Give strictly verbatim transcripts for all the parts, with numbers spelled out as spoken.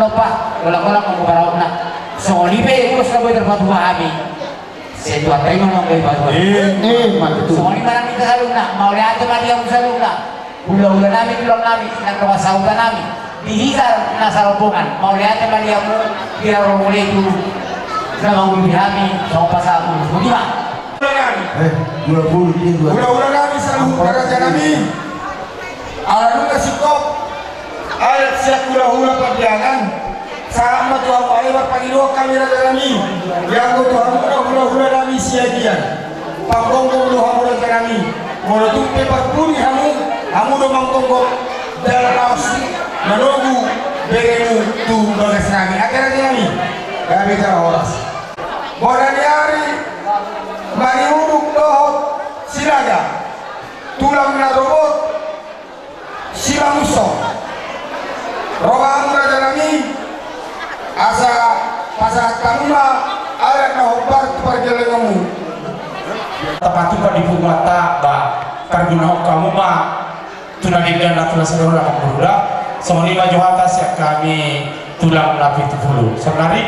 Opa, ola-ola manggo parautna. Songon i pe ulos na boi tarpatupa hami. Sai Tuhanta i ma manggo i patua. Eh, eh, ma tutu. Songon i ma nang hita saluhutna, mauliate ma di hamu saluhutna. Hula-hula nami, tulang nami, nang dongan sahuta nami. Di hita na salombongan, mauliate ma di hamu, di hamu mulai tu na mangulupi hami, songon pasahat ulos. Boti ma. Eh, dua puluh, dia dua puluh. Hula-hula nami saluhutna, raja nami. Ala nunga singkop adat sian hula-hula Pandiangan, sahat ma tu hamu, ai marpangidoan hami, raja nami, ianggo tu hamu na hula-hula nami Siagian, panggomgom do hamu, raja nami. Molo tung pe parpudi hamu, hamu do manggomgom dalan laos manogu beremu tu bagas nami. Ate, raja nami, gabe jala horas. Bona ni ari, Maniuruk dohot Sinaga, tulang na robot Simangunsong. Ro ma hamu, raja nami, asa pasahat hamu ma adat na hombar tu pargellengonmu. Tapatupa di punguanta, ba, pargunahon hamu ma tu na denggan, na tu na sederhana, na mangkuruda. Songon i ma jo hata sian hami tulang na pitu pulu. Saonari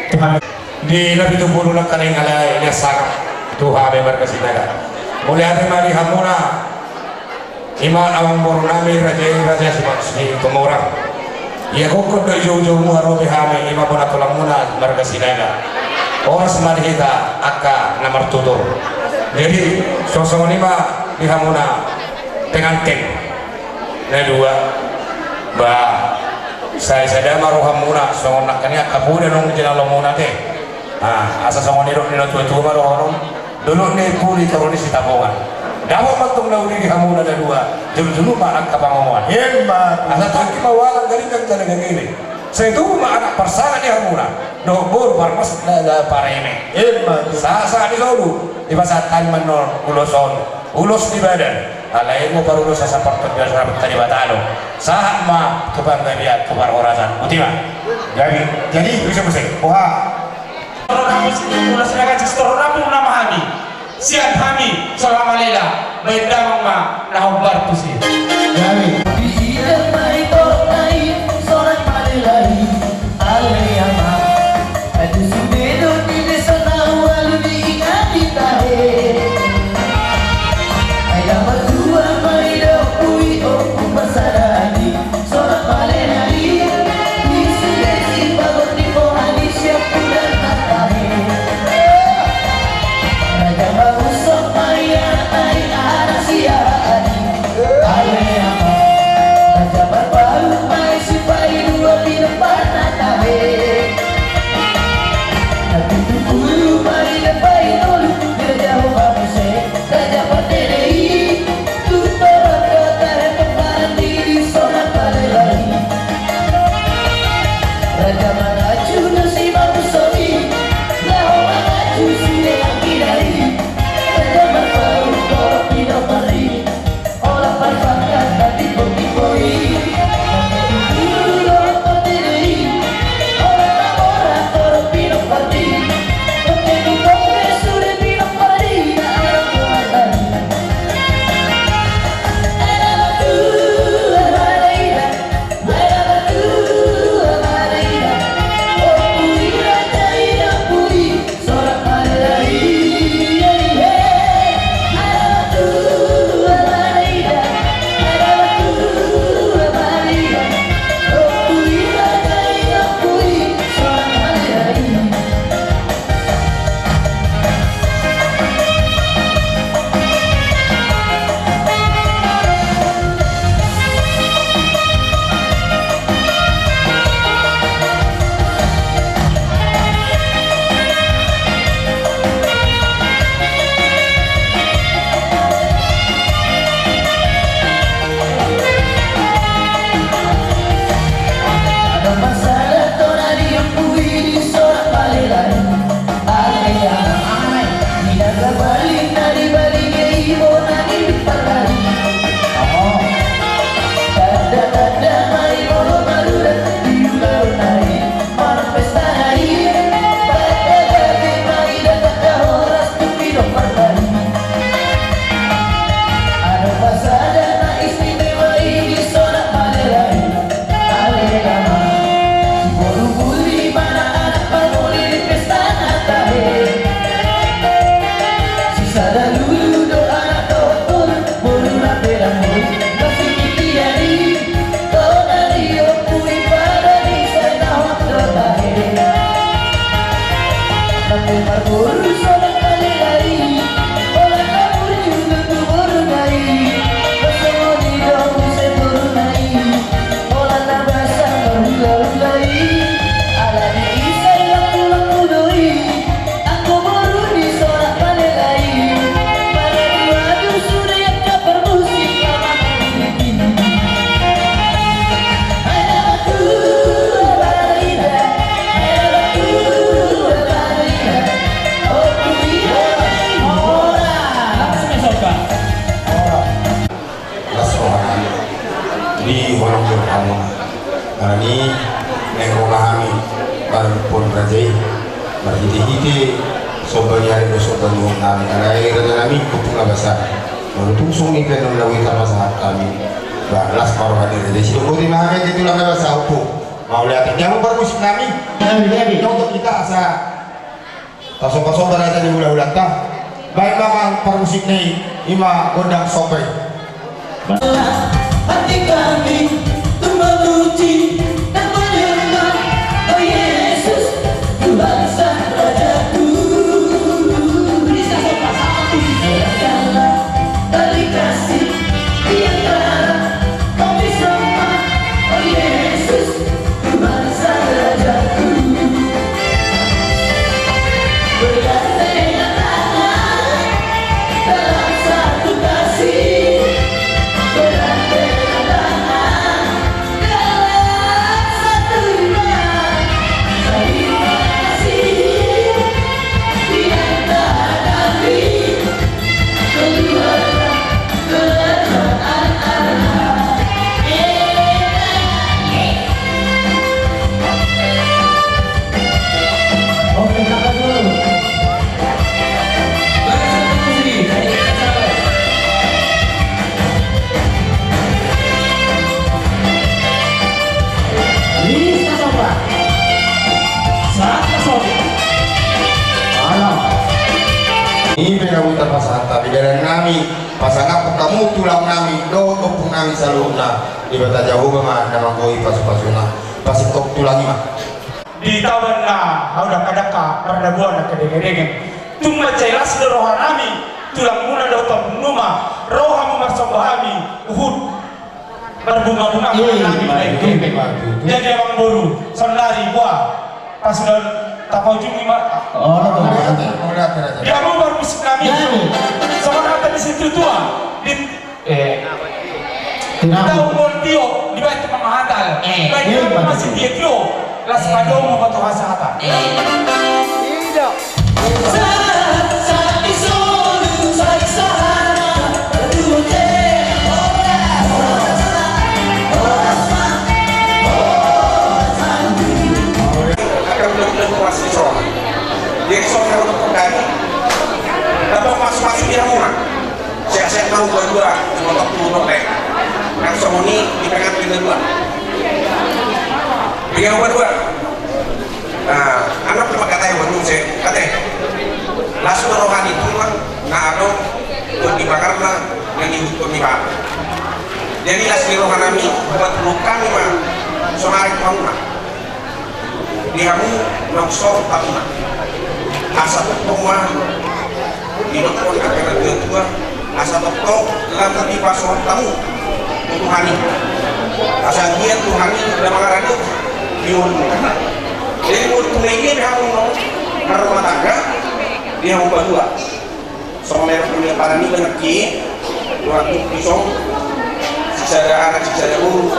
tu hami. Di na pitu pulu nangkaning, alai na sangap tu hami marga Sinaga. Mauliate ma di hamuna. I ma amangboru nami raja i, Raja Simangunsong Situmorang. Ia gokkon do i jou-joumu harobi hami, i ma bona tulangmuna marga Sinaga. Horas ma di hita angka na martutur. Jadi, so songon i ma di hamuna pengantin na dua. Ba, sai sada ma rohamuna, songon nangkaning angka poda nunga jinalomuna ate. Ah, asa songon i dok ni na tua-tua ma dohonon. Dolok ni puli, toru ni sitapongan. Dapot ma antong na uli di hamuna na dua, jolo-jolo ma angka pangomoan. Emma. Asa tangki ma ualang, garinggang jala gagele. Sai tubu ma anak parsangap ni hamuna dohot boru parmas-, na, na pareme. Emma. Sahat-sahat ni solu, dipasahat hami ma annon ulos on, ulos ni badan. Alai nunga parulos asa partondion, asa partondion ni Debata do. Sahat ma tu panggabean, tu parhorasan. Boti ma. Jadi, jadi, bisa, bisa. Wah. Sian hami, Sitoron Ampung nama hami. Sian hami, Sola Malela, baen damang ma na hombar tusi. Diida ma i tona i, Sola Malela i, ale ama. Aduh, sude do di desa na ualu diingati tahe. Ai na matua ma i do ui ompu pasadani. Sola Malela i, isi-isi bagot ni poha ni siampudan na tahe. Raja Mangunsong ma i, ai anak siahaan i. Ale ama. Di holong ni rohamu. Alani i naeng ro ma hami mangalangka raja i marhite-hite somba ni ari dohot somba ni uhum nami. Alai raja nami, Ompu na basa, molo tung songon i pe annon na boi tapasahat hami, ba las ma roha ni raja i. Sidok boti ma hami ate tulang na basa, Ompu. Mauliate. Di hamu parmusik nami. Jadi, jadi. Nyotok hita asa tasomba-somba raja ni hula-hulanta. Baen ma amang parmusikna i, i ma gondang somba i. Hati kami tumbuh puji dan menyembah, oh Yesus, Tuhan Sang Rajaku. Biarkanlah tali kasih di antara kami semua, oh Yesus, Tuhan Sang Rajaku. Bergandengan tangan dalam satu kasih. Bergandengan tangan dalam satu iman. Terima kasih di antara kami. I pe na hutapasahat hami dalan nami, pasangaphon hamu tulang nami dohot ompu nami saluhutna. Debata Jahowa ma na manggohi pasu-pasuna. Pasingkop tulang i ma. Di taon na haudangka-dangka, mardabuan na kadenge-denge, tung mansai las do roha nami, tulangmuna dohot ompungmuna, ro hamu marsomba hami, huhut marbunga-bunga. Iya, nami, iya, baik. Iya, baik. Jadi amang boru, saonnari, buha, pas sudah tapaujungi ma. Oh, di hamu parmusik nami. Iya. Songon hata ni situa-tua, di Eh. Tahu mon tio, dibaen tu manghatal. Eh, baen tu manghatal. Masih dia tio. Las padomu ma tu hasahatan. Ida. Jadi songon na hudok tadi, tamba masu-masu di hamuna. Sehat-sehat ma hamu badua, semoga tu hudok dek. Nang songon i di pengantin badua. Dia badua. Nah, anak tu makatai badua se, kate. Las do roha ni tulang na adong tu di bakarna na nihutkon ni bapa. Jadi las ni roha nami buat hudok hami ma sonari tu hamuna. Di hamu naung saur matua, asa tongtong ma didokkon angka na tua-tua, asa tongtong lam dipasahat hamu tu Tuhan i. Asa anggiat Tuhan i na mangaradot di ngolumuna. Jadi molo tung na idia be hamu naung marrumah tangga, di hamu badua. Songon merek punya parani dengan ki, dua puluh pisong, sisada anak, sisada boru,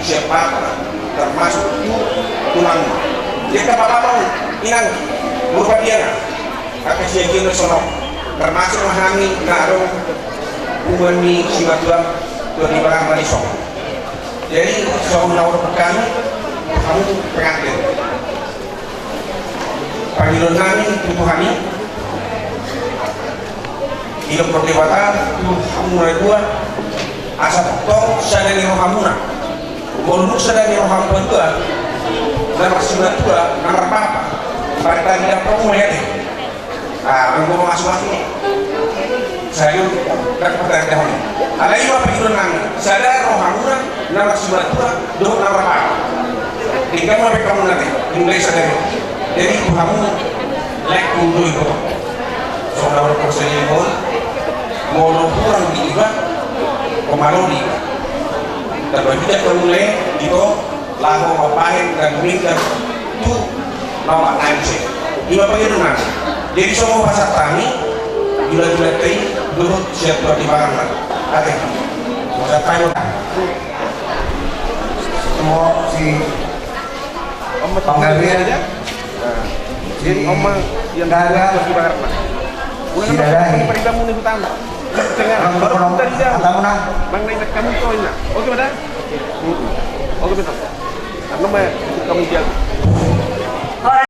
siap apa, termasuk tu tulang. Jadi apa-apa, inang, berupa dia, angka siagian sonok, termasuk ma hami, naro, umani, simatua, dua di barang manisong. Jadi, songon na hudok hami, hamu pengantin. Pangidoan nami tu Tuhan i, didok Debata tu hamuna dua, asa tongtong sada ni rohamuna. Molo dung sada ni rohamuna dua, na marsimatua, na marpapa, martagi dampamuna i ate. Ah, anggo masu-masu i. Sayo, dak pertanyaan. Alai ma pangidoan nami, sada rohamuna na marsimatua dohot na marpapa. Denggan ma pe hamuna ate, mulai sada i. Jadi tu hamu, lae, hudok i ho. Songon na hudok sadia i, molo hurang di iba, pamalo di iba. Tamba bijak hamu lae, di ho, laho mambahen dan meninggal tu nama nami se. I ma pangidoan nami. Jadi songon pasahat nami, jula-jula te i dohot siap pertimbangan nami. Ate. Pasahat nami. Semua si penggawean. Jadi oma yang pertimbangan nami. Ulang si dadahi. Pertimbangan nami utama. Tengah. Kalau kita di dalam. Utama nah. Bang naik kamu tuh ini. Oke, pada. Oke, betul. Karena me, kamu jago.